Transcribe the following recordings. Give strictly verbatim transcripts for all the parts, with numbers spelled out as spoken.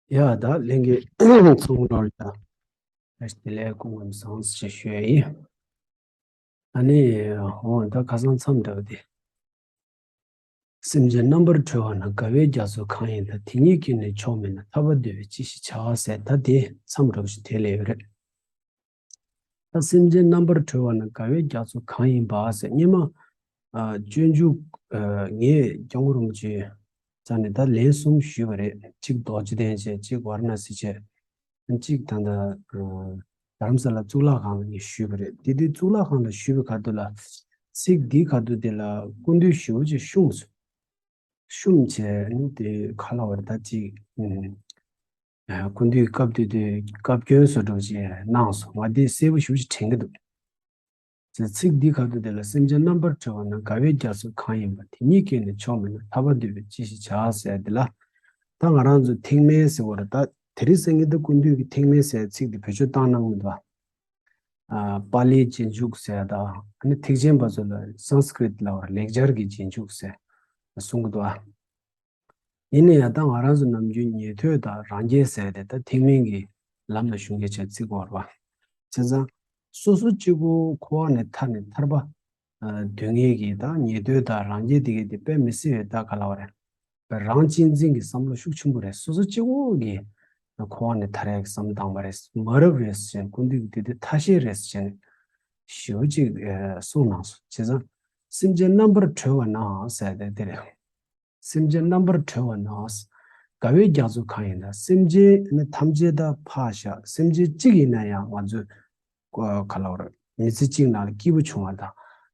ཡ་ད་ལྷན་རྒྱས་ཚང་མ་ལོར་ད་བདེ་ལེགས་སྐུ་ཁམས་བཟང་ཞེས་ཞུ་ཡ་ཡིན། ཨ་ནི་འོ་ད་ཁ་སང་མཚམས་འདྲ་བ་དེ། སེམས་ཅན་རྣམ་པར་གྲོལ་བ་ན། དགའ་བའི་རྒྱ་མཚོ་གང་ཡིན་པ། དེ་ཉིད་ཀྱིས་ནི་ཆོག་མིན་ན། ཐར་པ་འདོད་པས་ཅི་ཞིག་བྱ་ཟེར། ད་དེ་མཚམས་འདྲ་བ་ཞིག་དེ་ལས་ཡོད་རེད། ད་སེམས་ཅན་རྣམ་པར་གྲོལ་བ་ན། དགའ་བའི་རྒྱ་མཚོ་གང་ཡིན་པ་ཟེར། སྙེ་མ་ཨ་སྤྱོད་འཇུག་ཨ་ངས་སྐྱབས་མགོན་རིན་པོ་ཆེ་རྩ་ནས་ད་ལན་གསུམ་ཞུས་པ་རེད། གཅིག་རྡོ་རྗེ་གདན་བྱས། གཅིག་ཝཱ་ར་ཎ་སི་བྱས། གཅིག་ད་ལྟ་ཨ་རྡ་རམ་ས་ལ་གཙུག་ལག་ཁང་ལ་ངས་ཞུས་པ་རེད། དེ་དུས་གཙུག་ལག་ཁང་ལ་ཞུས་པའི་ཁ་ཐུག་ལ། ཚིག་འདིའི་ཁ་ཐུག་དེ་ལ་སྐུ་མདུན་ཞེ་པོ་ཅིག་བཤུམས་སོང་། བཤུམས་བྱས་ནི་དེ་ག་ལ་བར་ད་ཅིག་ཨ་སྐུ་མདུན་སྐབས་དེ་དུས་སྐབས་སྐྱོན་བཟོ་འདྲ་ཅིག་གནང་སོང་། ང་དེ་གསལ་པོ་ཞེ་པོ་ཅིག་དྲན་གྱི་འདུག། ཚིག་འདིའི་ཁ་ཐུག་དེ་ལ། སེམས་ཅན་རྣམ་པར་གྲོལ་བ་ན། དགའ་བའི་རྒྱ་མཚོ་གང་ཡིན་པ། དེ་ཉིད་ཀྱིས་ནི་ཆོག་མིན་ན། ཐར་པ་འདོད་པས་ཅི་ཞིག་བྱ་ཟེར་དེ་ལ། ད་ང་རང་ཚོ་ཐེག་དམན་ཟེར་བ་རེད། ད་དེ་རིང་སང་ཉིན་ད་སྐུ་མདུན་གྱིས་ཐེག་དམན་ཟེར་ཚིག་དེ་བེད་སྤྱོད་བཏང་གནང་མི་འདུག་པ། ཨ་པཱ་ལིའི་རྗེས་འཇུག་ཟེར་དང་། ཨ་ནི་ཐེག་ཆེན་པ་ཚོ་ལ་སཾ་སྐྲྀཏ་ལབ་པ་རེད། ལེགས་སྦྱར་གྱི་རྗེས་འཇུག་ཟེར་གསུང་གི་འདུག་ཨ། ཡིན་ན་ཡང་ད་ང་རང་ཚོ་ནམ་རྒྱུན་ཉན་ཐོས་དང་རང་རྒྱལ་ཟེར་དེ་ད་ཐེག་དམན་གྱི་ལམ་ལ་ཞུགས་མཁན་ཆ་བརྩི་དགོས་རེད་པ། བྱས་ཙང་སོ་སོ་གཅིག་པོ་འཁོར་བ་ནས་ཐར་ནས་ཐར་པ་ཨ་འདོད་མཁན་གྱི་ད་ཉན་ཐོས་དང་རང་རྒྱལ་དེ་གའི་དེ་དཔེ་མི་སྲིད་པའི་ད་ག་ལབ་པ་རེད། རང་གཅེས་འཛིན་གྱི་བསམ་བློ་ཤུགས་ཆེན་པོ་རེད། སོ་སོ་གཅིག་པོ་གིས་འཁོར་བ་ནས་ཐར་ཡག་གི་བསམ་བློ་བཏང་བ་རེད། མ་རབས་རེད་ཟེར་ནས། སྐུ་མདུན་གྱིས་དེ་དུས་ཐ་ཤལ་རེད་ཟེར་ནས་ཞེ་པོ་ཅིག་ཨ་གསུངས་གནང་སོང་། བྱས་ཙང་སེམས་ཅན་རྣམ་པར་གྲོལ་བ་ན་ཟེར་དེ་དེ་རེད། སེམས་ཅན་རྣམ་པར་གྲོལ་བ་ན། དགའ་བའི་རྒྱ་མཚོ་གང་ཡིན་ན། སེམས་ཅན་ནི་ཐམས་ཅད་ད་ཕར་བཞག། སེམས་ཅན་གཅིག་ཡིན་ན་ཡང་ང་ཚོས་ག་ལབ་དགོས་རེད། མི་ཚེ་གཅིག་ནང་ལ་སྐྱིད་པོ་བྱུང་བ་དང་།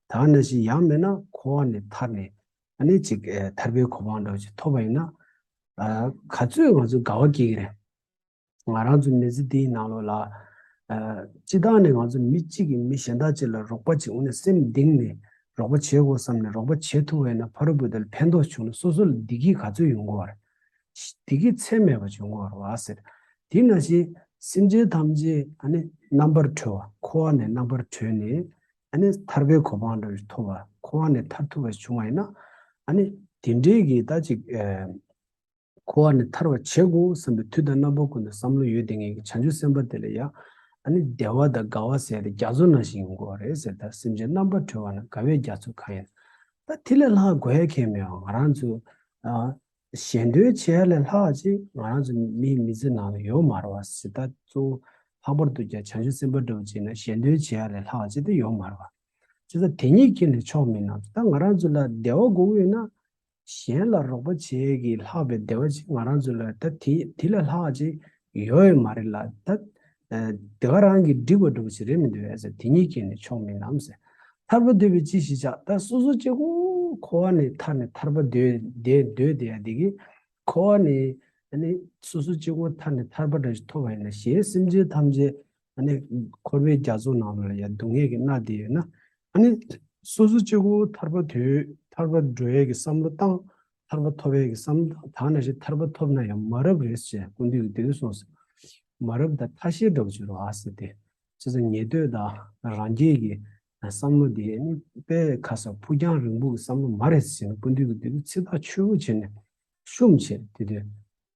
ད་ནང་བཞིན་ཡང་མིན་ན་འཁོར་བ་ནས་ཐར་ནས་ཨ་ནི་ཅིག་ཨ་ཐར་པའི་གོ་འཕང་འདྲ་བོ་ཅིག་ཐོབ་པ་ཡིན་ན། ཨ་ག་ཚོད་ང་ཚོ་དགའ་བ་སྐྱེ་གི་རེད། ང་རང་ཚོ་མི་ཚེ་འདིའི་ནང་ལོགས་ལ་ཨ་སྤྱིར་བཏང་ནས་ང་ཚོ་མི་གཅིག་གིས་མི་གཞན་དག་ཅིག་ལ་རོགས་པ་ཅིག་འོ་ན་སེམས་གཏིང་ནས་རོགས་པ་བྱེད་དགོས་བསམ་ནས་རོགས་པ་བྱེད་ཐུབ་པ་ཡིན་ན། ཕ་རོལ་པོ་དེ་ལ་ཕན་ཐོགས་བྱུང་ན་སོ་སོ་ལ་བདེ་སྐྱིད་ག་ཚོད་ཡོང་གི་ཡོད་རེད། བདེ་སྐྱིད་ཚད་མེད་པ་བྱུང་གི་ཡོད་རེད་པ་ཟེར། དེ་ནང་བཞིན་སེམས་ཅན་ཐམས་ཅད་ཨ་ནི་རྣམ་པར་གྲོལ་བ། འཁོར་བ་ནས་རྣམ་པར་གྲོལ་ནས་ཨ་ནི་ཐར་པའི་གོ་འཕང་འདྲ་བོ་ཞིག་ཐོབ་པ། འཁོར་བ་ནས་ཐར་ཐུབ་པ་ཞིག་བྱུང་བ་ཡིན་ན། ཨ་ནི་དེ་འདྲའི་གི་ད་ཅིག་ཨ་འཁོར་བ་ནས་ཐར་བར་བྱེད་དགོས་བསམ་པའི་དུས་དང་རྣམ་པ་ཀུན་ཏུ་བསམ་བློ་ཡོད་བསྡད་མཁན་གྱི་བྱང་ཆུབ་སེམས་དཔའ་དེ་ལ་ཡང་ཨ་ནི་བདེ་བ་དང་དགའ་བ་ཟེར་ཏེ་རྒྱ་མཚོ་ནང་བཞིན་ཡོང་གི་ཡོད་རེད་ཟེར། ད་སེམས་ཅན་རྣམ་པར་གྲོལ་བ་ན། དགའ་བའི་རྒྱ་མཚོ་གང་ཡིན། ད་དེ་ལས་ལྷག་དགོས་ཡ་གང་ཡང་མེད་པ། ང་རང་ཚོ་ཨ་གཞན་དོན་བྱེད་ཡ་ལས་ལྷག་ཅིག་ང་རང་ཚོ་མིའི་མི་ཚེ་ནང་ལ་ཡོད་མ་རེད་པ་ཟེར། ད་གཙོ་བོ་ལྷག་པར་དུ་ཀྱང་བྱང་ཆུབ་སེམས་དཔའ་འདྲ་བོ་ཅིག་ཡིན་ན་གཞན་དོན་བྱེད་ཡ་ལས་ལྷག་ཅིག་དེ་ཡོད་མ་རེད་པ། བྱས་ཙང་དེ་ཉིད་ཀྱིས་ནི་ཆོག་མིན་ན། ད་ང་རང་ཚོ་ལ་བདེ་བ་དགོས་ཀྱི་ཡོད་ན། གཞན་ལ་རོགས་པ་བྱེད་ཀྱི་ལྷག་པའི་བདེ་བ་ཅིག་ང་རང་ཚོ་ལ་ད་དེ་དེ་ལས་ལྷག་ཅིག་ཡོད་ཡོད་མ་རེད་ལ། ད་ཨ་དེ་ག་རང་གིས་འགྲིག་པ་འདྲ་བོ་ཞིག་རེད་མི་འདུག་ཟེར། དེ་ཉིད་ཀྱིས་ནི་ཆོག་མིན་ནམ་ཟེར། ཐར་པ་འདོད་པས་ཅི་ཞིག་བྱ། ད་སོ་སོ་གཅིག་པོ་འཁོར་བ་ནས་ཐར་ནས་ཐར་པ་འདོད་བསྡད་བསྡད་བསྡད་ཡ་དེ་གིས་འཁོར་བ་ནས་ཨ་ནི་སོ་སོ་གཅིག་པོ་ཐར་ནས་ཐར་པ་འདྲ་ཞིག་ཐོབ་པ་ཡིན་ན། གཞན་སེམས་ཅན་ཐམས་ཅད་ཨ་ནི་འཁོར་བའི་རྒྱ་མཚོ་ནང་ལ་ཡ་སྡུག་བསྔལ་གྱིས་མནར་བསྡད་ཡོད་ན། ཨ་ནི་སོ་སོ་གཅིག་པོ་ཐར་པ་དོན་ཐར་པ་འགྲོ་ཡས་ཀྱི་བསམ་བློ་བཏང་། ཐར་པ་ཐོབ་ཡས་ཀྱི་བསམ་བློ་བཏང་། ད་ནང་བཞིན་ཐར་པ་ཐོབ་ན་ཡང་མ་རབས་རེད་ཟེར་སྐུ་མདུན་གྱིས་དེ་འདྲ་གསུངས་སོང་། མ་རབས་དང་ཐ་ཤལ་འདྲ་བོ་ཅིག་རེད་པ་ཟེར་ཏེ། བྱས་ཙང་ཉན་ཐོས་དང་རང་རྒྱལ་གྱི་བསམ་བློ་དེ་ནི་དཔེ་ཁ་སང་ཕུགས་རྒྱང་རིང་པོ་གི་བསམ་བློ་མ་རེད་ཟེར་ནས་སྐུ་མདུན་གྱིས་དེ་དུས་ཚིག་ཐག་ཆོད་པོ་བྱས་ནས་བཤུམས་བྱས། དེ་དུས་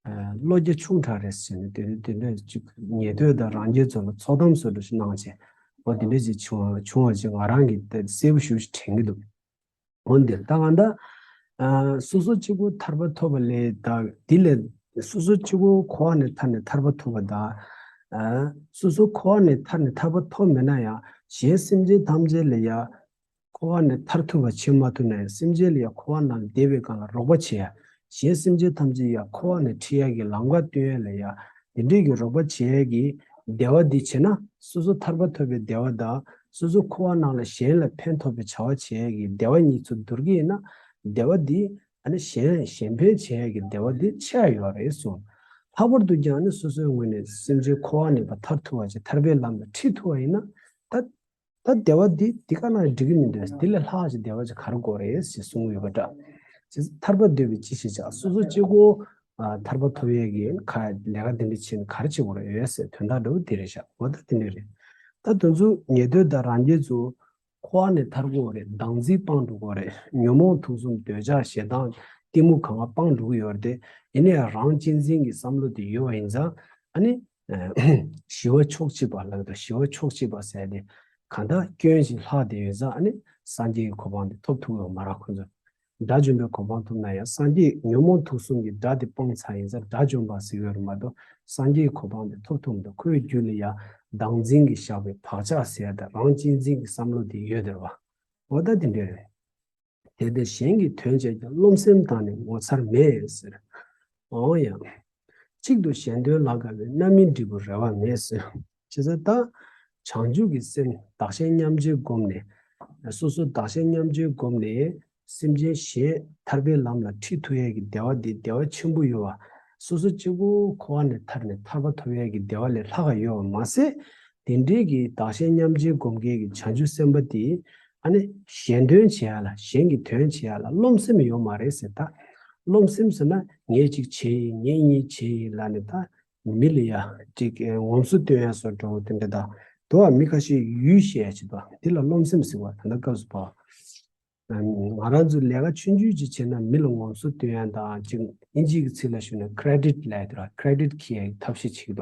ཨ་བློ་རྒྱ་ཆུང་དྲགས་རེད་ཟེར་ནས་དེ་དུས་དེ་འདྲ་ཅིག་ཉན་ཐོས་དང་རང་རྒྱལ་ཚོ་ལ་ཚོགས་གཏམ་བཟོ་འདྲ་ཞིག་གནང་བྱས། འོ་དེ་འདྲ་ཅིག་བྱུང་བ་བྱུང་བ་ཅིག་ང་རང་གིས་དེ་གསལ་པོ་ཞེ་པོ་ཅིག་དྲན་གྱི་འདུག། འོན་ཏེ་ད་ང་ད་ཨ་སོ་སོ་གཅིག་པོ་ཐར་པ་ཐོབ་པ་ལས་ད་འདི་ལས་སོ་སོ་གཅིག་པོ་འཁོར་བ་ནས་ཐར་ནས་ཐར་པ་ཐོབ་པ་དང་། ཨ་སོ་སོ་འཁོར་བ་ནས་ཐར་ནས་ཐར་པ་ཐོབ་མེད་ན་ཡང་གཞན་སེམས་ཅན་ཐམས་ཅད་ལ་ཡ་འཁོར་བ་ནས་ཐར་ཐུབ་པ་བྱེད་མ་ཐུབ་ན་ཡང་། སེམས་ཅན་ལ་ཡ་འཁོར་བ་ནང་བསྡད་པའི་སྒང་ལ་རོགས་པ་བྱེད་ཡ། གཞན་སེམས་ཅན་ཐམས་ཅད་ཡ་འཁོར་བ་ནས་ཁྲིད་ཡ་གི་ལམ་ཁ་སྟོན་ཡ་ལ་ཡ་དེ་འདྲས་ཀྱི་རོགས་པ་བྱེད་ཡ་གི་བདེ་བ་འདི་བྱེད་ན། སོ་སོ་ཐར་པ་ཐོབ་པའི་བདེ་བ་དང་། སོ་སོ་འཁོར་བ་ནང་ལ་གཞན་ལ་ཕན་ཐོགས་པའི་བྱ་བ་བྱེད་ཡ་གི་བདེ་བ་གཉིས་ཚོ་བསྡུར་གྱི་ཡིན་ན། བདེ་བ་འདི་ཨ་ནི་གཞན་གཞན་ཕན་བྱེད་ཡ་གི་བདེ་བ་འདི་ཆེ་བ་ཡོད་རེད་གསུངས། ལྷག་པར་དུ་ཀྱང་ནི་སོ་སོའི་ངོས་ནས་སེམས་ཅན་འཁོར་བ་ནས་ཕར་ཐར་ཐུབ་པ་ཅིག་ཐར་པའི་ལམ་ལ་ཁྲིད་ཐུབ་པ་ཡིན་ན། ད་ད་བདེ་བ་འདི་འདི་ག་ན་འགྲིག་གི་མི་འདུག། འདི་ལས་ལྷག་ཅིག་བདེ་བ་ཅིག་ག་རེ་དགོས་རེད་ཟེར་གསུངས་ཡོད་པ་འདྲ། ཅེས་ཐར་པ་འདོད་པས་ཅི་ཞིག་བྱ། སོ་སོ་གཅིག་པོ་ཨ་ཐར་པ་ཐོབ་ཡས་ཀྱི་ཁ་ལས་ཀ་དེ་འདྲ་བྱས་ནས་ག་རེ་བྱེད་དགོས་རེད་ཟེར་དོན་དག་འདྲ་བོ་དེ་རེད་ཤག། འོ་ད་དེ་འདྲ་རེད། ད་དེ་ཚོ་ཉན་ཐོས་དང་རང་རྒྱལ་ཚོ་འཁོར་བ་ནས་ཐར་དགོས་རེད། སྡང་འཛིན་སྤངས་འགྲོ་དགོས་རེད། ཉོན་མོངས་དུག་གསུམ་འདོད་ཆགས་ཞེ་སྡང་ གཏི་མུག་གང་ག་སྤངས་འགྲོ་གི་ཡོད་རེད་དེ། ཡིན་ན་ཡང་རང་གཅེས་འཛིན་གྱི་བསམ་བློ་དེ་ཡོད་པ་ཡིན་ཙང་ཨ་ནི། ཞི་བ་ཕྱོགས་གཅིག་པ་ལབ་དང་ཞི་བ་ཕྱོགས་གཅིག་པ་ཟེར་ཏེ། གང་ལྟར་སྐྱོན་ཞིག་ལྷག་བསྡད་ཡོད་ཙང་ཨ་ནི་སངས་རྒྱས་ཀྱི་གོ་འཕང་དེ་ཐོབ་ཐུབ་ཡོད་མ་རེད་ཁོ་ཚོ། དགྲ་བཅོམ་པའི་གོ་འཕང་ཐོབ་ན་ཡང་སངས་རྒྱས་ཉོན་མོངས་དུག་གསུམ་གྱི་དགྲ་དེ་སྤངས་ཚར་ཡིན་ཙང་དགྲ་བཅོམ་པ་ཟེར་ཡོད་རེད་མ་གཏོགས་སངས་རྒྱས་ཀྱི་གོ་འཕང་དེ་ཐོབ་ཐུབ་མི་འདུག་ཁོའི་རྒྱུད་ལ་ཡང་བདག་འཛིན་གྱིས་བཞག་པའི་བག་ཆགས་ཟེར་ཡ་དང་རང་གཅེས་འཛིན་གྱི་བསམ་བློ་དེ་ཡོད་དེ་རེད་བ། འོ་ད་དེ་འདྲ་རེད། དེ་ལྟར་གཞན་གྱི་དོན་བྱས་ཀྱང་རློམ་སེམས་དང་ནི་ངོ་མཚར་མེད་ཟེར། འོ་ཡང་། གཅིག་ཏུ་གཞན་དོན་ལ་དགའ་བའི་རྣམ་སྨིན་འབྲས་བུ་རེ་བ་མེད་ཟེར། བྱས་ཙང་ད། བྱང་ཆུབ་ཀྱི་སེམས་བདག་གཞན་མཉམ་བརྗེ་བསྒོམས་ནས། སོ་སོ་བདག་གཞན་མཉམ་བརྗེ་བསྒོམས་ནས། སེམས་ཅན་གཞན་ཐར་པའི་ལམ་ལ་ཁྲིད་ཐུབ་ཡས་ཀྱི་བདེ་བ་འདི་བདེ་བ་ཆེན་པོ་ཡོད་བ། སོ་སོ་གཅིག་པུ་འཁོར་བ་ནས་ཐར་ནས་ཐར་པ་ཐོབ་ཡས་ཀྱི་བདེ་བ་ལས་ལྷག་ག་ཡོད་བ་མ་ཟད། དེ་འདྲའི་གི་བདག་གཞན་མཉམ་བརྗེ་སྒོམ་མཁན་གྱི་བྱང་ཆུབ་སེམས་དཔའ་དེ། ཨ་ནི་གཞན་དོན་བྱེད་ཡ་ལ་གཞན་གྱི་དོན་བྱེད་ཡ་ལ་རློམ་སེམས་ཡོད་མ་རེད་ཟེར་ད། རློམ་སེམས་ཟེར་ན་ངས་གཅིག་བྱས་ཡིན་ངས་གཉིས་བྱས་ཡིན་ལབ་ནས་ད། མི་ལ་ཡ་གཅིག་ངོམ་སོ་སྟོན་ཡ་སོགས་འགྲོ་དེ་འདྲ་ད། དུ་བ་མི་ཁ་ཤས་ཡུལ་བཤད་ཡ་ཅིག་ད་འདི་ལ་རློམ་སེམས་ཟེར་བ་ད་ལྟ་སྐབས་སུ་བབ། ང་རང་ཚོ་ལས་ཀ་ཆུང་ཆུང་ཅིག་བྱས་ན་མི་ལ་ངོམ་སོ་སྟོན་ཡ་དང་ཅིག་ཨིན་ཇིའི་གི་ཚིག་ལ་ཞུ་ན་ཁི་རེ་ཌིཊ་ལབ་ཡ་དེ་ར་ཁི་རེ་ཌིཊ་འཁྱེར་ཡ་གི་ཐབས་ཤེས་ཅིག་ད།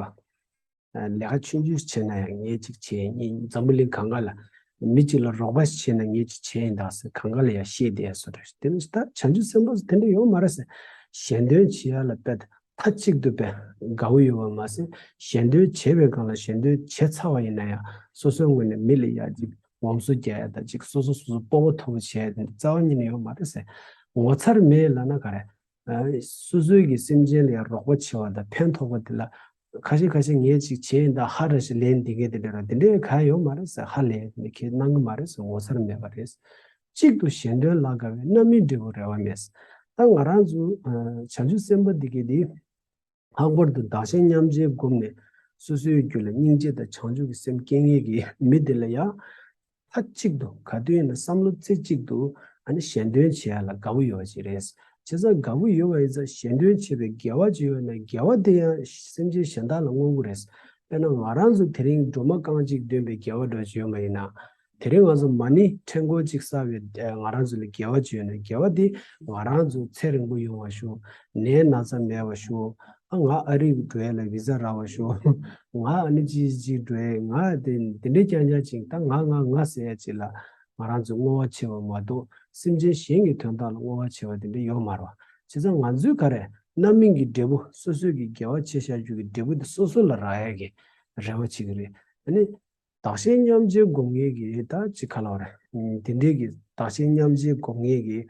ལས་ཀ་ཆུང་ཆུང་བྱས་ན་ཡང་ངས་ཅིག་བྱས་ཡིན་འཛམ་བུ་གླིང་གང་ག་ལ། མི་གཅིག་ལ་རོགས་པ་ཞིག་བྱས་ན་ངས་ཅིག་བྱས་ཡིན་ད་ཟེར་གང་ག་ལ་ཡང་བཤད་བསྡད་ཡ་སོགས་རེད་དེ་ནི་ད་བྱང་ཆུབ་སེམས་དཔའ་ཚོ་དེ་འདྲ་ཡོད་མ་རེད་ཟེར། གཞན་དོན་བྱེད་ཡ་ལ་དཔེ་མཐའ་གཅིག་ཏུ་དཔེ་དགའ་བོ་ཡོད་པ་མ་ཟད་གཞན་དོན་བྱེད་པའི་སྒང་ལ་གཞན་དོན་བྱས་ཚར་བ་ཡིན་ན་ཡང་སོ་སོའི་ངོས་ནས་མི་ལ་ཡ་ཅིག་ངོམ་སོ་རྒྱག་ཡ་ད་ཅིག་སོ་སོ་སོ་སོ་སྤོབས་པ་མཐོ་པོ་བྱས་ཡ་དེ་འདྲ་རྩ་བ་ཉིད་ནས་ཡོད་མ་རེད་ཟེར། ངོ་མཚར་མེད་ལབ་ན་ག་རེ། སོ་སོའི་གི་སེམས་ཅན་ལ་ཡང་རོགས་པ་བྱེད་པ་དང་ཕན་ཐོགས་པ་དེ་ལ་ཁ་ཤས་ཁ་ཤས་ངས་ཅིག་བྱས་ཡིན་ད་ཧ་ར་ཞིག་ལན་འདི་གས་དེ་འདྲ་ར་དེ་འདྲའི་ག་ཡོད་མ་རེད་ཟེར་ཧ་ལས་ནས་ཁྱེད་གནང་གི་མ་རེད་ཟེར་ངོ་མཚར་མེད་པ་རེད། གཅིག་ཏུ་གཞན་དོན་ལ་དགའ་བའི་རྣམ་སྨིན་འབྲས་བུ་རེ་བ་མེད། ད་ང་རང་ཚོ་བྱང་ཆུབ་སེམས་དཔའ་འདི་གས་འདི། ལྷག་པར་དུ་བདག་གཞན་མཉམ་བརྗེ་བསྒོམས་ནས་སོ་སོའི་རྒྱུད་ལ་སྙིང་རྗེ་དང་བྱང་ཆུབ་ཀྱི་སེམས་སྐྱེ་མཁན་གྱི་མི་དེ་ལ་ཡང་མཐའ་གཅིག་ཏུ་ག་དུས་ཡིན་ན་བསམ་བློ་རྩེ་གཅིག་ཏུ་ཨ་ནི་གཞན་དོན་བྱེད་ཡ་ལ་དགའ་བོ་ཡོད་པ་ཅིག་རེད། བྱས་ཙང་དགའ་བོ་ཡོད་པ་ཡིན་ཙང་གཞན་དོན་བྱེད་པའི་དགེ་བ་ཅིག་ཡོད་ན་དགེ་བ་དེ་ཡང་སེམས་ཅན་གཞན་དག་ལ་བསྔོ་དགོས་རེད། དཔེར་ན་ང་རང་ཚོ་དེ་རིང་སྒྲོལ་མ་རྐང་གཅིག་འདོན་པའི་དགེ་བ་འདྲ་ཅིག་ཡོད་པ་ཡིན་ན། དེ་རིང་ང་ཚོ་མ་ཎི་ཕྲེང་སྐོར་གཅིག་བསགས་པའི་ཨ་ང་རང་ཚོ་ལ་དགེ་བ་ཅིག་ཡོད་ན་དགེ་བ་དེ་ང་རང་ཚོ་ཚེ་རིང་པོ་ཡོང་བ་ཤོག་ནད་ན་ཚ་མེད་པ་ཤོག་ཨ་ང་ཨ་རི་འགྲོ་ཡ་ལ་བི་ཛ་རག་པ་ཤོག་ང་ཨ་ནི་ཅི་ཅི་འགྲོ་ཡ་ང་དེ་དེ་འདྲའི་རྐྱང་རྐྱང་ཅིག་ད་ང་ང་ང་ཟེར་ཡ་ཅིག་ལ་ང་རང་ཚོ་བསྔོ་བ་བྱེད་པ་མ་གཏོགས་སེམས་ཅན་གཞན་གྱི་དོན་དག་ལ་བསྔོ་བ་བྱེད་པ་དེ་འདྲ་ཡོད་མ་རེད་བ། བྱས་ཙང་ང་ཚོའི་ག་རེ་རྣམ་སྨིན་གྱི་འབྲས་བུ་སོ་སོའི་གི་དགེ་བ་བྱས་བཞག་རྒྱུ་གི་འབྲས་བུ་དེ་སོ་སོ་ལ་རག་ཡ་གི་རེ་བ་བྱེད་ཀྱི་རེད། ཨ་ནི། བདག་གཞན་མཉམ་བརྗེ་སྒོམ་མཁན་གྱི་ད་ཅི་ག་ལ་བ་རེད། དེ་འདྲའི་གི་བདག་གཞན་མཉམ་བརྗེ་སྒོམ་མཁན་གྱི་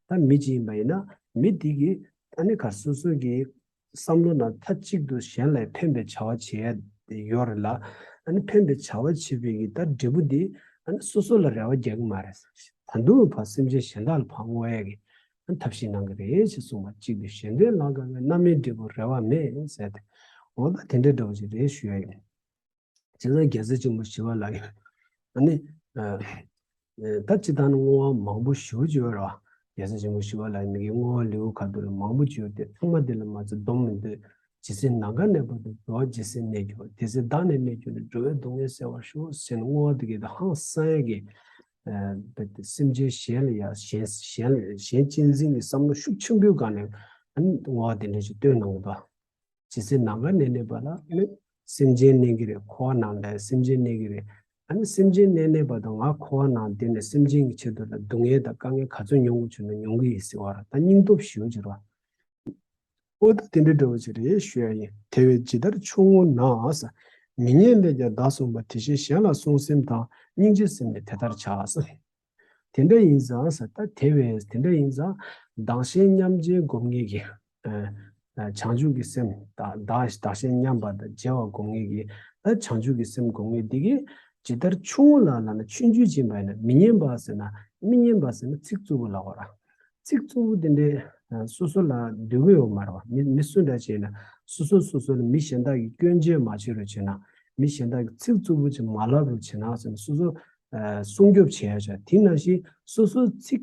ད་མི་གཅིག་ཡིན་པ་ཡིན་ན་མི་དེ་གི་ཨ་ནི་ག་སོ་སོ་གི་བསམ་བློ་ནང་མཐའ་གཅིག་ཏུ་གཞན་ལ་ཕན་པའི་བྱ་བ་བྱེད་ཡ་ཡོད་རེད་ལ། ཨ་ནི་ཕན་པའི་བྱ་བ་བྱེད་པའི་གི་ད་འབྲས་བུ་དེ་ཨ་ནི་སོ་སོ་ལ་རེ་བ་རྒྱག་གི་མ་རེད། ད་དུང་ཕར་སེམས་ཅན་གཞན་དག་ལ་ཕར་བསྔོ་ཡ་གི་ཨ་ནི་ཐབས་ཤེས་གནང་གི་རེད་ཅེས་གསུངས་པ་གཅིག་ཏུ་གཞན་དོན་ལ་དགའ་བའི་རྣམ་སྨིན་འབྲས་བུ་རེ་བ་མེད་ཟེར་ཏེ། འོ་ད་དེ་འདྲའི་འདྲ་བོ་ཞིག་རེད་ཞུ་ཡ་ཡིན། བྱས་ཙང་རྒྱལ་སྲས་ཆེན་པོ་ཞི་བ་ལྷ་ཡིས། ཨ་ནི། ཨ། ཨ། ད་སྤྱིར་བཏང་ནི་བསྔོ་བ་མང་པོ་ཞེ་པོ་ཅིག་ཡོད་རེད་བ། རྒྱལ་སྲས་ཆེན་པོ་ཞི་བ་ལྷ་ཡིས་མི་གི་བསྔོ་བ་ལེའུ་ཁ་ཐུག་ལ་མང་པོ་ཅིག་ཡོད་དེ་ཚང་མ་དེ་ལ་མ་ཚད་སྡོམ་མི་འདོད། ཇི་སྲིད་ནམ་མཁའ་གནས་པ་དང་། འགྲོ་བ་ཇི་སྲིད་གནས་གྱུར་པ། དེ་སྲིད་བདག་ནི་གནས་གྱུར་ནས། འགྲོ་བའི་སྡུག་བསྔལ་སེལ་བར་ཤོག་ཟེར་ནས་བསྔོ་བ་དེ་གའི་ད་ཧང་སང་ཡ་གི། ཨ། སེམས་ཅན་གཞན་ལ་ཡ་གཞན་གཞན་ལ་གཞན་གཅེས་འཛིན་གྱི་བསམ་བློ་ཤུགས་ཆེན་པོའི་སྒང་ནས་ཨ་ནི་བསྔོ་བ་དེ་འདྲ་ཞིག་བཏོན་གནང་གི་འདུག་ཇི་སྲིད་ནམ་མཁའ་ནས་གནས་པ་ལ་ནི་སེམས་ཅན་གནས་ཀྱི་རེད། འཁོར་བ་ནང་ལ་སེམས་ཅན་གནས་ཀྱི་རེད། ཨ་ནི་སེམས་ཅན་གནས་གནས་པ་དང་ང་འཁོར་བ་ནང་བསྡད་ནས་སེམས་ཅན་གྱི་ཆེད་དུ་ལ་སྡུག་བསྔལ་དང་དཀའ་ངལ་ག་ཚོད་མྱོང་དགོས་བྱུང་ན་མྱོང་གི་ཡིན་ཟེར་བ་ར་ད་སྙིང་སྟོབས་ཞེ་པོ་ཅིག་རེད་བ། ཨོ་ད་དེ་འདྲའི་འདྲ་བོ་ཅིག་རེད་ཞུ་ཡ་ཡིན། དེ་བས་ཇི་ལྟར་ཆུང་ངུ་ན་ཟེར། མི་སྙན་ལས་ཀྱང་བདག་བསྲུང་བ། དེ་བཞིན་གཞན་ལ་བསྲུང་སེམས་དང་། སྙིང་རྗེའི་སེམས་ནི་དེ་ལྟར་བྱ་ཟེར། དེ་འདྲ་ཡིན་ཙང་ཟེར་ད་དེ་བས་དེ་འདྲ་ཡིན་ཙང་བདག་གཞན་མཉམ་བརྗེ་སྒོམ་མཁན་གྱི་ཨ་ཨ་བྱང་ཆུབ་ཀྱི་སེམས་དང་བདག་བདག་གཞན་མཉམ་པ་དང་བརྗེ་བ་སྒོམ་མཁན་གྱི་ད་བྱང་ཆུབ་ཀྱི་སེམས་སྒོམ་མཁན་འདི་གིས་ཇི་ལྟར་ཆུང་ངུ་ལ་ལབ་ན་ཆུང་ཆུང་ཅིག་ཡིན་པ་ཡིན་ན་མི་སྙན་པ་ཟེར་ན་མི་སྙན་པ་ཟེར་ན་ཚིག་རྩུབ་པོ་ལབ་པ་ར། ཚིག་རྩུབ་པོ་དེ་འདྲའི་ཨ་སོ་སོ་ལ་འདོད་གི་ཡོད་མ་རེད་བ། མི་མི་སུ་འདྲ་བྱས་ན་སོ་སོ་སོ་སོ་ལ་མི་གཞན་དག་གིས་སྐྱོན་བརྗོད་མ་བྱེད་རོགས་བྱས་ན་མི་གཞན་དག་གིས་ཚིག་རྩུབ་པོ་ཅིག་མ་ལབ་རོགས་བྱས་ན་ཟེར་ན་སོ་སོ། སྲུང་སྐྱོབ་བྱེད་ཡ་བྱ། དེ་ནང་བཞིན་སོ་སོའི་ཚིག་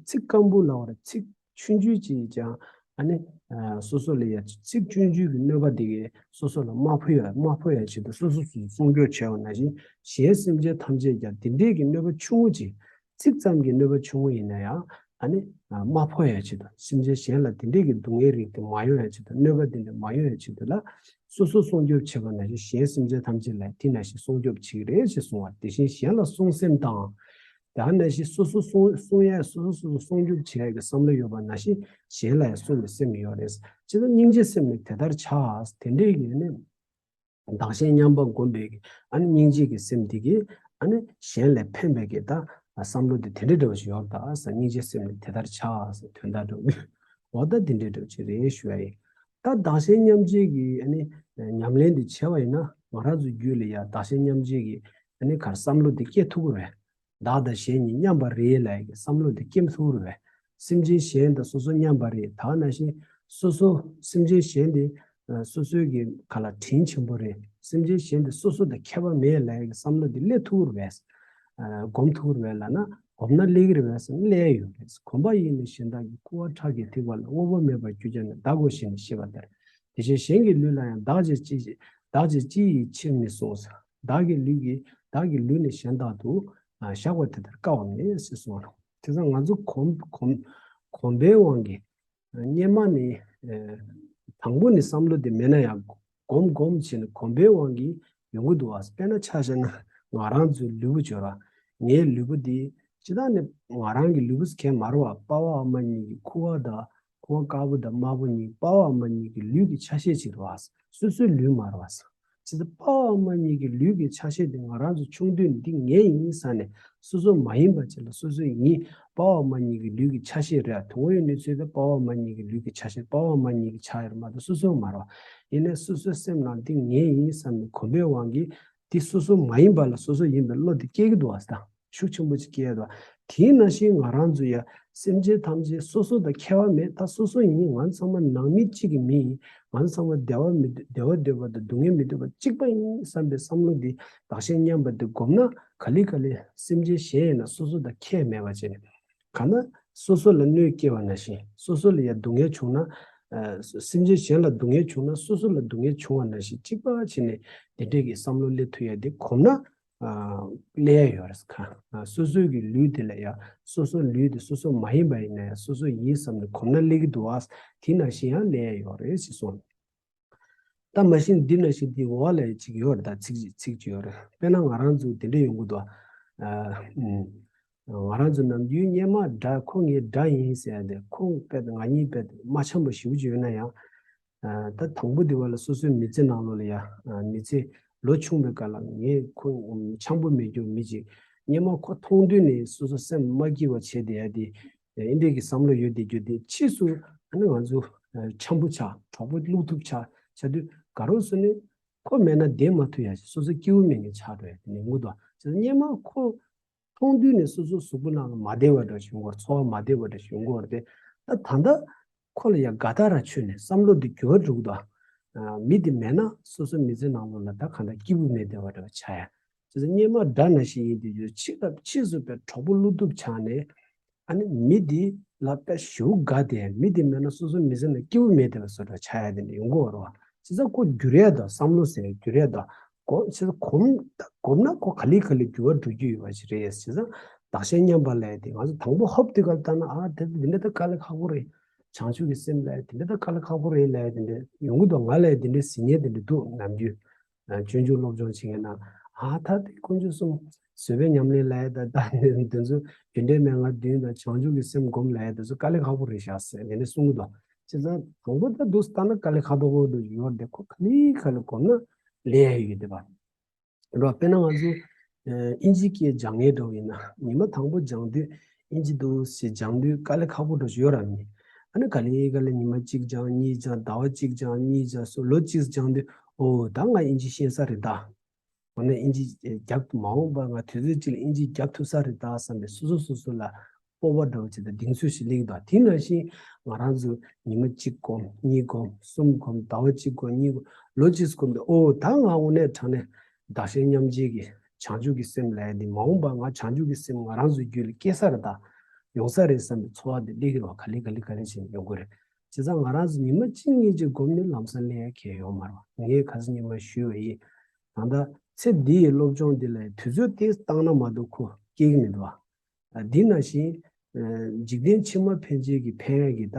ཚིག་སྐམ་པོ་ལབ་པ་རེད། ཚིག་ཆུང་ཆུང་ཅིག་ཀྱང་ཨ་ནི་སོ་སོ་ལ་ཡ་ཚིག་ཆུང་ཆུང་གི་གནོད་པ་དེ་གས་སོ་སོ་ལ་མ་ཕོག་ཡ་མ་ཕོག་ཡ་ཆེད་དུ་སོ་སོ་སོ་སྲུང་སྐྱོབ་བྱས་པ་ནང་བཞིན་གཞན་སེམས་ཅན་ཐམས་ཅད་ཀྱང་དེ་འདྲས་ཀྱི་གནོད་པ་ཆུང་ངུ་ཅིག་ཚིག་ཙམ་གྱི་གནོད་པ་ཆུང་ངུ་ཡིན་ན་ཡང་ ཨ་ནི་མ་ཕོག་ཡ་ཆེད་དུ། སེམས་ཅན་གཞན་ལ་དེ་འདྲས་ཀྱི་སྡུག་བསྔལ་རིགས་དེ་མ་ཡོང་ཡ་ཆེད་དུ། གནོད་པ་དེ་འདྲས་མ་ཡོང་ཡ་ཆེད་དུ་ལ། སོ་སོ་སྲུང་སྐྱོབ་བྱེད་པ་ནང་བཞིན་གཞན་སེམས་ཅན་ཐམས་ཅད་ལ་དེ་ནང་བཞིན་སྲུང་སྐྱོབ་བྱེད་ཀྱི་རེད་ཅེས་གསུངས་པ། དེ་བཞིན་གཞན་ལ་སྲུང་སེམས་དང་། དེ་ནང་བཞིན་སོ་སོ་སྲུང་སྲུང་ཡ། སོ་སོ་སོ་སོ་སྲུང་སྐྱོབ་བྱེད་ཡ་གི་བསམ་བློ་ཡོད་པ་ནང་བཞིན་གཞན་ལ་ཡང་སྲུང་བའི་སེམས་ཡོད་རེད། ཅེས་སོགས་སྙིང་རྗེའི་སེམས་ནི་དེ་ལྟར་བྱ། དེ་འདྲས་ཀྱི་ནི། བདག་གཞན་མཉམ་པར་བསྒོམས་པའི་ཨ་ནི་སྙིང་རྗེ་གི་སེམས་དེ་གིས་ཨ་ནི་གཞན་ལ་ཕན་པའི་གི་ད་བསམ་བློ་དེ་དེ་འདྲ་འདྲ་བོ་ཞིག་ཡོད་ད་ཟེར། སྙིང་རྗེའི་སེམས་ནི་དེ་ལྟར་བྱ་ཟེར། དོན་དག་འདྲ་བོ་འོ་ད་དེ་འདྲ་འདྲ་བོ་ཅིག་རེད་ཞུ་ཡ་ཡིན། ད་བདག་གཞན་མཉམ་བརྗེ་གི་ཨ་ནི་ཉམས་ལེན་དེ་བྱས་པ་ཡིན་ན། ང་རང་ཚོའི་རྒྱུད་ལ་ཡ་བདག་གཞན་མཉམ་བརྗེ་གི་ཨ་ནི་གར་བསམ་བློ་དེ་སྐྱེ་ཐུབ་ཀྱི་རེད། བདག་དང་གཞན་གཉིས་མཉམ་པ་རེད་ལབ་ཡ་གི་བསམ་བློ་དེ་སྐྱེ་མི་ཐུབ་ཀྱི་རེད། སེམས་ཅན་གཞན་དང་སོ་སོ་མཉམ་པ་རེད། ད་ནང་བཞིན་སོ་སོ་སེམས་ཅན་གཞན་དེ་ཨ་སོ་སོའི་གི་ག་ལ་དྲིན་ཆེན་པོ་རེད། སེམས་ཅན་གཞན་དེ་སོ་སོ་དང་ཁྱད་པར་མེད་ལབ་ཡ་གི་བསམ་བློ་དེ་སླེབས་ཐུབ་ཀྱི་རེད་པས། ཨ་སྒོམ་ཐུབ་ཀྱི་རེད་པས་ལབ་ན། སྒོམ་ན་སླེབས་ཀྱི་རེད་པས་ཟེར་ན་སླེབས་ཡོད་རེད། གོམས་པ་ཡིས་ནི་གཞན་དག་གི། ཁུ་བ་ཁྲག་གིས་ཐེག་པ་ལ། དངོས་པོ་མེད་པར་གྱུར་ཀྱང་ནི། བདག་གོ་ཞེས་ནི་ཤེས་པ་ལྟར། དེ་བཞིན་གཞན་གྱི་ལུས་ལ་ཡང་། བདག་གིས་ཅི་བདག་གིས་ཅི་ཡིས་ཕྱིར་མི་བཟུང་ཟེར། བདག་གི་ལུས་ཀྱིས་བདག་གི་ལུས་ནི་གཞན་དག་ཏུ་ཨ་བཞག་པ་དེ་ལྟར་དཀའ་བ་མེད་ཟེར་གསུངས་པ་རེད། དེ་ཙང་ང་ཚོ་གོམས་གོམས་གོམས་པའི་དབང་གིས་སྔོན་མ་ནས་ཨ་དང་པོ་ནས་བསམ་བློ་དེ་མེད་ན་ཡང་། གོམས་གོམས་བྱས་ནས་གོམས་པའི་དབང་གིས་ཡོང་གི་འདུག་བ། དཔེར་ན་ཆ་བཞག་ན་ང་རང་ཚོའི་ལུས་པོ་བྱོས་ར། ངའི་ལུས་པོ་འདི་སྤྱིར་བཏང་ནས་ང་རང་གི་ལུས་པོ་གས་མ་རེད་བ། དཔའ་བོ་ཨ་མ་གཉིས་ཀྱི་ཁུ་བ་དང་། ཁུ་བ་དཀར་པོ་དང་དམར་པོ་གཉིས་དཔའ་བོ་ཨ་མ་གཉིས་ཀྱི་ལུས་ཀྱི་ཆ་ཤས་ཅིག་རེད་བ། སོ་སོའི་ལུས་མ་རེད་བ། བྱས་ཙང་དཔའ་བོ་ཨ་མ་གཉིས་ཀྱི་ལུས་ཀྱི་ཆ་ཤས་དེ་ང་རང་ཚོ་ཆུང་དུས་ནས་འདི་ངའི་ཡིན་བསམ་ནས་སོ་སོ་མ་ཡིན་པ་ཅིག་ལ་སོ་སོའི་ཡིན། དཔའ་བོ་ཨ་མ་གཉིས་ཀྱི་ལུས་ཀྱི་ཆ་ཤས་རེད། དོན་དངོས་ཡོད་གནས་ཚུལ་དེ་དཔའ་བོ་ཨ་མ་གཉིས་ཀྱི་ལུས་ཀྱི་ཆ་ཤས། དཔའ་བོ་ཨ་མ་གཉིས་ཀྱི་ཆ་ཡོད་མ་གཏོགས་སོ་སོ་མ་རེད་བ། ཡིན་ནའི་སོ་སོའི་སེམས་ནང་འདི་ངའི་ཡིན་བསམ་ནས་གོམས་པའི་དབང་གིས་དེ་སོ་སོ་མ་ཡིན་པ་ལ་སོ་སོ་ཡིན་པའི་བློ་དེ་སྐྱེ་གི་འདུག་བ། ད་ཤུགས་ཆེན་པོ་ཅིག་སྐྱེ་ཡ་འདུག་བ། དེའི་ནང་བཞིན་ང་རང་ཚོ་ཡ་སེམས་ཅན་ཐམས་ཅད་སོ་སོ་དང་ཁྱད་པར་མེད། ད་སོ་སོ་ཡིན། ང་ཚང་མ་ནང་མི་གཅིག་གི་མི་ཡིན། ང་ཚང་མ་བདེ་བ་མི་འདོད་བདེ་བ་འདོད་པ་དང་སྡུག་བསྔལ་མི་འདོད་པ་གཅིག་པ་ཡིན་བསམ་པའི་བསམ་བློ་འདི་བདག་གཞན་མཉམ་པ་འདི་བསྒོམས་ན། ག་ལེ་ག་ལེ་སེམས་ཅན་གཞན་ཡིན་ན་སོ་སོ་དང་ཁྱད་མེད་པ་བྱས་ནས། གང་ན་སོ་སོ་ལ་གནོད་སྐྱེལ་བ་ནང་བཞིན་སོ་སོ་ལ་ཡ་སྡུག་བསྔལ་བྱུང་ན། ཨ་སེམས་ཅན་གཞན་ལ་སྡུག་བསྔལ་བྱུང་ན་སོ་སོ་ལ་སྡུག་བསྔལ་བྱུང་བ་ནང་བཞིན་གཅིག་པ་བྱས་ནས་དེ་འདྲས་ཀྱི་བསམ་བློ་སླེབས་ཐུབ་ཡ་དེ་གོམས་ན་ཨ་སླེབས་ཡ་ཡོད་རེད། གང་ཨ་སོ་སོའི་གི་ལུས་དེ་ལ་ཡ་སོ་སོ་ལུས་དེ་སོ་སོ་མ་ཡིན་པ་ཡིན་ན་ཡ་སོ་སོ་ཡིན་བསམ་ནས་གོམས་ན་སླེབས་ཀྱི་འདུག་བ། དེ་ནང་བཞིན་ཡང་སླེབས་ཡ་ཡོད་རེད་ཅེས་གསུངས། ད་མ་གཞི་འདི་ནང་བཞིན་འདི་འོག་ལ་ཡང་ཅིག་ཡོད་རེད། ད་ཚིག་ཅིག་ཚིག་ཅིག་ཡོད་རེད། དཔེར་ན་ང་རང་ཚོ་དེ་འདྲ་ཡོང་གི་འདུག་ཨ་ཨུམ། ང་རང་ཚོ་ནམ་རྒྱུན་སྔོན་མ་དགྲ་ཁོ་ངའི་དགྲ་ཡིན་ཟེར་ཡ་དེ་ཁོ་དཔེ་ང་གཉིས་དཔེ་མ་འཆམ་པོ་ཞེ་པོ་ཅིག་ཡོད་ན་ཡང་། ཨ་ད་དང་པོ་དེ་བ་ལ་སོ་སོའི་མི་ཚེ་ནང་ལོགས་ལ་ཡ་ཨ་མི་ཚེ་ལོ་ཆུང་བའི་སྐབས་ལ་ངས་ཁོ་འཆམ་པོ་མེད་རྒྱུ་མི་ཅིག་སྔོན་མ་ཁོ་མཐོང་དུས་ནས་སོ་སོ་སེམས་མ་སྐྱིད་པ་བྱས་བསྡད་ཡ་དེ། ཨེ་འདྲས་ཀྱི་བསམ་བློ་ཡོད་བསྡད་རྒྱུ་དེ་ཕྱིས་སུ་ཨ་ནི་ང་ཚོ་ཨ་འཆམ་པོ་ཆགས། གྲོགས་པོ་བླུག་ཐུབ་ཆགས་ཆགས་དུས་ག་རེ་ཟེར་ན་ཁོ་མེད་ན་བསྡད་མ་ཐུབ་ཡ་ཞིག་སོ་སོ་སྐྱིད་པོ་མེད་མཁན་ཆགས་འགྲོ་ཡ་དེ་ནས་ངུ་དོ། བྱས་ཙང་སྔོན་མ་ཁོ་མཐོང་དུས་ནས་སོ་སོ་གཟུགས་པོ་ནང་ལ་མ་བདེ་བ་འདྲ་ཞིག་ཡོང་གི་ཡོད་རེད། ཚོར་བ་མ་བདེ་བ་འདྲ་ཞིག་ཡོང་གི་ཡོད་རེད་དེ། ད་ད་ལྟ་ཁོ་ལ་ཡ་དགའ་ཐག་ར་ཆོད་ནས་བསམ་བློ་དེ་འགྱུར་བ་འགྲོ་གི་འདུག་ཨ་མི་དེ་མེད་ན་སོ་སོ་མི་ཚེ་ནང་ལོགས་ལ་ད་གང་ལྟར་སྐྱིད་པོ་མེད་བསྡད་པ་འདྲ་བ་ཆགས་ཡ། བྱས་ཙང་སྔོན་མ་དགྲ་ནང་བཞིན་ཡིན་དུས་ཕྱིས་ལ་ཕྱིས་སུ་དཔེ་གྲོགས་པོ་བླུག་ཐུབ་ཆགས་ནས། ཨ་ནི་མི་འདི་ལ་དཔེ་ཞེ་པོ་དགའ་སྟེ་མི་འདི་མེད་ན་སོ་སོ་མི་ཚེ་ནང་སྐྱིད་པོ་མེད་བསྡད་པ་བཟོ་འདྲ་ཆགས་ཡ་དེ་འདྲ་ཡོང་གི་ཡོད་རེད་བ། བྱས་ཙང་ཁོ་འགྱུར་ཡ་དང་བསམ་བློ་ཟེར་འགྱུར་ཡ་དང་གོ་བྱས་ཙང་གོམས་གོམས་ན་ཁོ་ག་ལེ་ག་ལེ་འགྱུར་བ་འགྲོ་རྒྱུ་ཡོད་པ་ཞིག་རེད། བྱས་ཙང་བདག་གཞན་མཉམ་པ་ལབ་ཡ་དེ་ང་ཚོ་དང་པོ་ཧོབ་དེ་ག་ལ་བལྟས་ན་ཨ་དེ་འདི་འདྲ་ད་དཀའ་ལས་ཁག་པོ་རེད། བྱང་ཆུབ་ཀྱི་སེམས་ལབ་ཡ་དེ་འདྲ་ད་དཀའ་ལས་ཁག་པོ་རེད་ལབ་ཡ་དེ་འདྲ་ཡོང་གི་འདུག་ང་ལ་ཡ་དེ་འདྲ་ཟེར་མཁན་དེ་འདྲ་འདུག་ནམ་རྒྱུན། ཨ་སྤྱོད་འཇུག་སློབ་སྦྱོང་བྱེད་མཁན་ན། ཨ་ད་དེ་དཀོན་མཆོག་གསུམ་བཟོད་པའི་ཉམས་ལེན་ལབ་ཡ་ད་ད་འདི་ཚོ་རྒྱུ་འབྲས་མན་ངག་བདུན་དང་བྱང་ཆུབ་ཀྱི་སེམས་སྒོམ་ལབ་ཡ་དེ་ཚོ་དཀའ་ལས་ཁག་པོ་རེད་ཤག་ཟེར་དེ་འདྲ་གསུང་གི་འདུག་བྱས་ཙང་དང་པོ་ད་འདུག་སེ་བལྟས་ན་དཀའ་ལས་ཁག་པོ་པོ་འདུག་ཡོད་དེ་ཁོ་ག་ལེ་ག་ལེ་གོམས་ན་ལས་ཡ་ཡོད་དེ་བ། རེད་བ། དཔེར་ན་ང་ཚོ་ཨ་ཨིན་ཇི་སྐད་སྦྱང་མཁན་འདྲ་བོ་ཡིན་ན་ཉི་མ་དང་པོ་སྦྱང་དུས་ཨིན་ཇི་འདུག་སེ་སྦྱང་དུས་དཀའ་ལས་ཁག་པོ་འདྲ་ཞིག་ཡོད་ར་མེད། ཨ་ནི་ག་ལེ་ག་ལེ་ཉི་མ་གཅིག་སྦྱང་གཉིས་སྦྱང་ཟླ་བ་གཅིག་སྦྱང་གཉིས་སྦྱང་གསུམ་ལོ་གཅིག་སྦྱང་དུས་ཨོ་ད་ང་ཨིན་ཇི་ཤེས་ས་རེད་ད། འོ་ན་ཨིན་ཇི་རྒྱབ་མ་འོངས་པ་ང་དུས་ཚོད་གཅིག་ལ་ཨིན་ཇི་རྒྱབ་ཐུབ་ས་རེད་ད་བསམ་པའི་སོ་སོ་སོ་སོ་ལ་སྤོབས་པ་འདྲ་བོ་ཅིག་དང་གདེང་ཚོད་ཞིག་སླེབས་འདུག་དེ་ནང་བཞིན་ང་རང་ཚོ་ཉི་མ་གཅིག་སྒོམ་གཉིས་སྒོམ་གསུམ་སྒོམ་ཟླ་བ་གཅིག་སྒོམ་གཉིས་སྒོམ་ལོ་གཅིག་སྒོམ་དུས་ཨོ་ད་ང་དངོས་གནས་དྲང་གནས་བདག་གཞན་མཉམ་བརྗེ་གི་བྱང་ཆུབ་ཀྱི་སེམས་ལབ་ཡ་འདི་མ་འོངས་པ་ང་བྱང་ཆུབ་ཀྱི་སེམས་ང་རང་ཚོའི་རྒྱུད་ལ་སྐྱེ་ས་རེད་ད་ཡོང་ས་རེད་བསམ་པའི་ཚོར་བ་འདི་སླེབས་ཀྱི་རེད་བ། ག་ལེ་ག་ལེ་ག་ལེ་བྱས་ནས་ཡོང་གི་རེད། བྱས་ཙང་ང་རང་ཚོ་ཉི་མ་གཅིག་གཉིས་ཅིག་སྒོམ་ནས་ལམ་སང་སླེབས་ཡ་གང་ཡང་ཡོད་མ་རེད་བ། ངས་ཁ་སང་ཉི་མ་ཞུས་པ་ཡིན། ད་ལྟ་ཚེ་འདི་ཡི་སློབ་སྦྱོང་འདི་ལ་དུས་ཚོད་ཏོག་ཙམ་བཏང་ན་མ་གཏོགས་ཁོ་སྐྱེ་གི་མི་འདུག་བ། འདི་ནང་བཞིན་ འཇིག་རྟེན་ཕྱི་མ་ཕན་ཆད་ཀྱི་ཕན་ཡག་གི་ད་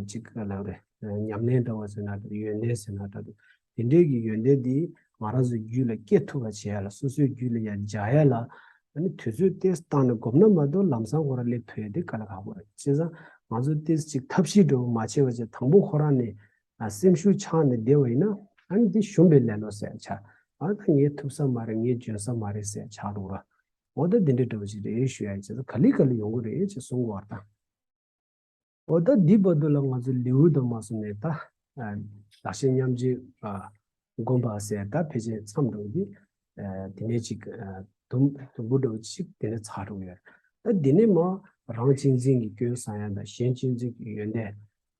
ཅིག་ག་ལབ་རེད། ཉམས་ལེན་འདྲ་བ་ཟེར་ན་འདྲ། ཡོན་ཏན་ཟེར་ན་འདྲ། དེ་འདྲའི་གི་ཡོན་ཏན་འདི་ང་རང་ཚོའི་རྒྱུད་ལ་སྐྱེ་ཐུབ་པ་བྱེད་ཡ་ལ། སོ་སོའི་རྒྱུད་ལ་ཡར་འཇགས་ཡ་ལ། ཨ་ནི་དུས་ཚོད་ཏོག་ཙམ་བཏང་ནས་སྒོམ་ན་མ་གཏོགས་ལམ་སང་ཁོ་རང་སླེབས་ཐུབ་ཡ་དེ་དཀའ་ལས་ཁག་པོ་རེད། བྱས་ཙང་ང་ཚོ་ཏོག་ཙམ་ཅིག་ཐབས་ཤེས་འདྲ་བོ་མ་བྱས་པ་བྱས། དང་པོ་ཁོ་རང་ནས་ཨ་སེམས་ཤུགས་ཆག་ནས་བསྡད་པ་ཡིན་ན། ཨ་ནི་དེ་ཞུམ་པའི་ལེ་ལོ་ཟེར་ཆགས། ཨ་ད་ངས་ཐུབ་ས་མ་རེད། ངས་འཇོན་ས་མ་རེད་ཟེར་ཆགས་འགྲོ་ར། འོ་ད་འདི་འདྲ་འདྲ་བོ་ཅིག་རེད་ཞུ་ཡ། བྱས་ཙང་ག་ལེ་ག་ལེ་ཡོང་གི་རེད་ཅེས་གསུང་གི་ཡོད་རེད་ད། འོ་ད་འདི་བར་དུ་ལ་ང་ཚོ་ལེའུ་དང་མ་སོང་ནས་ད། ཨ་བདག་གཞན་མཉམ་བརྗེ་ཨ་སྒོམ་པ་ཟེར་ད་ཕལ་ཆེར་མཚམས་འགྲོ་གི། ཨ་དེ་ནས་ཅིག་ཨ་དུམ་དུམ་བུ་འདྲ་བོ་ཅིག་དེ་ནས་ཚར་འགྲོ་གི་ཡོད་རེད། ད་འདི་ནས་མ་རང་གཅེས་འཛིན་གྱི་སྐྱོན་བསམ་ཡ་དང་། གཞན་གཅེས་འཛིན་གྱི་ཡོན་ཏན།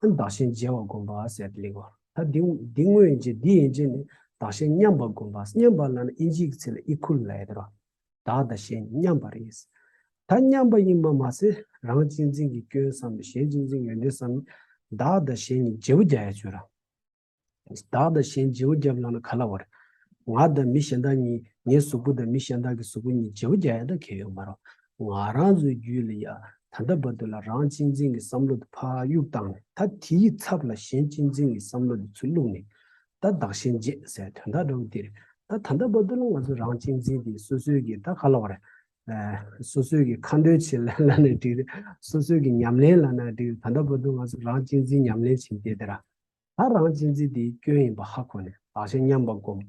ཨ་བདག་གཞན་བརྗེ་བ་སྒོམ་པ་ཟེར་དེ་ལེགས་པ། ད་འདི་འདི་དངོས་ཡིན་གྱི་འདི་ཡིན་གྱི་ནི་བདག་གཞན་མཉམ་པ་སྒོམ་པ། མཉམ་པ་ལབ་ན་ཨིན་ཇིའི་ཚིག་ལ་ཨི་ཁུལ་ལབ་ཡ་དེ་རེད། བདག་དང་གཞན་མཉམ་པ་རེད། ད་མཉམ་པ་ཡིན་པ་མ་ཟད། རང་གཅེས་འཛིན་གྱི་སྐྱོན་བསམ་ནས། གཞན་གཅེས་འཛིན་ཡོན་ཏན་བསམ་ནས། བདག་དང་གཞན་གཉིས་བརྗེ་པོ་རྒྱག་ཡ་བྱོས་ར། བདག་དང་གཞན་བརྗེ་པོ་རྒྱབ་ལབ་ན་ག་ལབ་པ་རེད། ང་དང་མི་གཞན་དག་གཉིས། ངའི་གཟུགས་པོ་དང་མི་གཞན་དག་གི་གཟུགས་པོ་གཉིས་བརྗེ་པོ་རྒྱག་ཡ་ད་གལ་ཡོད་མ་རེད། ང་རང་ཚོའི་རྒྱུད་ལ་ཡ་ད་ལྟ་བར་དུ་ལ་རང་གཅེས་འཛིན་གྱི་བསམ་བློ་དེ་ཕར་གཡུག་བཏང་ནས། ད་དེའི་ཚབ་ལ་གཞན་གཅེས་འཛིན་གྱི་བསམ་བློ་དེ་ཚུར་བླུགས་ནས། ད་བདག་གཞན་བརྗེ་ཟེར་དོན་དག་འདྲ་བོ་དེ་རེད། ད་ད་ལྟ་བར་དུ་ལ་ང་ཚོ་རང་གཅེས་འཛིན་དེ་སོ་སོའི་གི་ད་ག་ལབ་པ་རེད། ཨ་སོ་སོའི་གི་ཁ་འདོན་བྱེད་ལ་ལབ་ན་འགྲིག་རེད། སོ་སོའི་གི་ཉམས་ལེན་ལབ་ན་འགྲིག་རེད། ད་ལྟ་བར་དུ་ང་ཚོ་རང་གཅེས་འཛིན་ཉམས་ལེན་བྱེད་བསྡད་དེ་ར། ད་རང་གཅེས་འཛིན་དེའི་སྐྱོན་ཡིན་པ་ཧ་གོ་ནས་བདག་གཞན་མཉམ་པ་སྒོམ།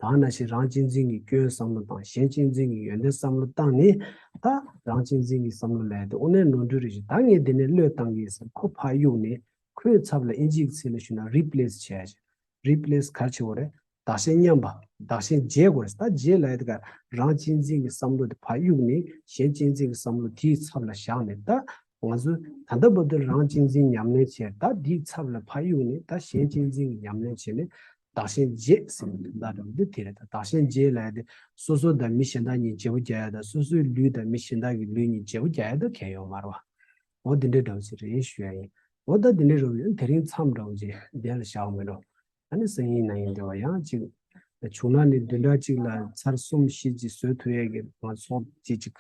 ད་ནང་བཞིན་རང་གཅེས་འཛིན་གྱི་སྐྱོན་བསམ་བློ་བཏང་། གཞན་གཅེས་འཛིན་གྱི་ཡོན་ཏན་བསམ་བློ་བཏང་ནས། ད་རང་གཅེས་འཛིན་གྱི་བསམ་བློ་ལས་དེ་དངོས་གནས་ནོར་འཁྲུལ་རེད་ཞེས། ད་ངས་དེ་ནས་བློས་བཏང་གི་ཟེར་ཁོ་ཕར་གཡུག་ནས། ཁོའི་ཚབ་ལ་ཨིན་ཇིའི་ཚིག་ལ་ཞུ་ན་རི་པི་ལེ་སི་བྱས་ཡ་ཅིག་རི་པི་ལེ་སི་ག་རེ་བྱེད་དགོས་རེད། བདག་གཞན་མཉམ་པ། བདག་གཞན་བརྗེ་དགོས་རེད། ད་བརྗེ་ལབ་ཡ་དེ་ག་རང་གཅེས་འཛིན་གྱི་བསམ་བློ་དེ་ཕར་གཡུག་ནས། གཞན་གཅེས་འཛིན་གྱི་བསམ་བློ་དེའི་ཚབ་ལ་བཞག་ནས། ད་ང་ཚོ་ད་ལྟ་བར་དུ་རང་གཅེས་འཛིན་ཉམས་ལེན་བྱས། ད་དེའི་ཚབ་ལ་ཕར་གཡུག་ནས་ད་གཞན་གཅེས་འཛིན་གྱི་ཉམས་ལེན་བྱས་ནས། བདག་གཞན་བརྗེ་ཟེར་བའི་དོན་དག་འདྲ་བོ་འདི་དེ་རེད། ད་བདག་གཞན་བརྗེ་ལབ་ཡ་དེ་སོ་སོ་དང་མི་གཞན་དག་གཉིས་བརྗེ་པོ་རྒྱག་ཡ་དང་། སོ་སོའི་ལུས་དང་མི་གཞན་དག་གི་ལུས་གཉིས་བརྗེ་པོ་རྒྱག་ཡ་དང་གལ་ཡོད་མ་རེད་བ། འོ་འདི་འདྲའི་འདྲ་བོ་ཅིག་རེད་ཞུ་ཡ་ཡིན། འོ་ད་འདི་འདྲའི་འདྲ་བོ་ཡིན། དེ་རིང་མཚམས་འདྲ་བོ་ཅིག་འདི་ལ་བཞག་མི་འགྲོ། ཨ་ནི་སང་ཉིན་གནངས་ཉིན་འདྲ་བ་ཡང་ཅིག་བྱུང་ན་ནི་བདུན་ཕྲག་གཅིག་ལ་ཚར་གསུམ་བཞི་ཅིག་བཟོ་ཐུབ་ཡ་གི་ང་ཚོ་ཅིག་ཅིག་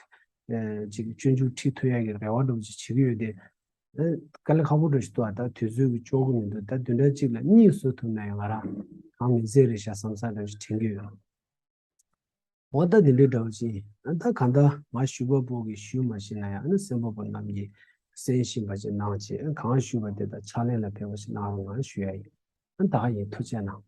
ཨ་ཅིག་སྤྱོད་འཇུག་ཁྲིད་ཐུབ་ཡ་གི་རེ་བ་འདྲ་བོ་ཅིག་བྱེད་ཀྱི་ཡོད་དེ། ཨ་དཀའ་ལས་ཁག་པོ་འདྲ་ཞིག་འདུག་ཨ་ད་དུས་ཚོད་ཀྱིས་ལྕོགས་ཀྱི་མི་འདུག་ད་བདུན་ཕྲག་གཅིག་ལ་གཉིས་བཟོ་ཐུབ་ན་ཡང་ང་རང་གང་མིན་ཚད་རེད་ཤག་བསམ་བསམ་འདྲ་བོ་ཅིག་དྲན་གྱི་ཡོད། འོ་ད་འདི་འདྲའི་འདྲ་བོ་ཅིག་ཨ་ད་གང་ལྟར་མ་ཞུ་བ་པོ་གིས་ཞུ་མ་ཤེས་ན་ཡང་། ཨ་ནི་གསན་པ་པོ་རྣམས་ཀྱིས་གསན་ཤེས་པ་ཅིག་གནང་བྱས། ཨ་གང་ཞུས་པ་དེ་དག་ཕྱག་ལེན་ལ་ཕེབས་པ་ཞིག་གནང་རོགས་གནང་ཞུ་ཡ་ཡིན། ཨ་ད་ག་ཡིན། ཐུགས་རྗེ་གནང་།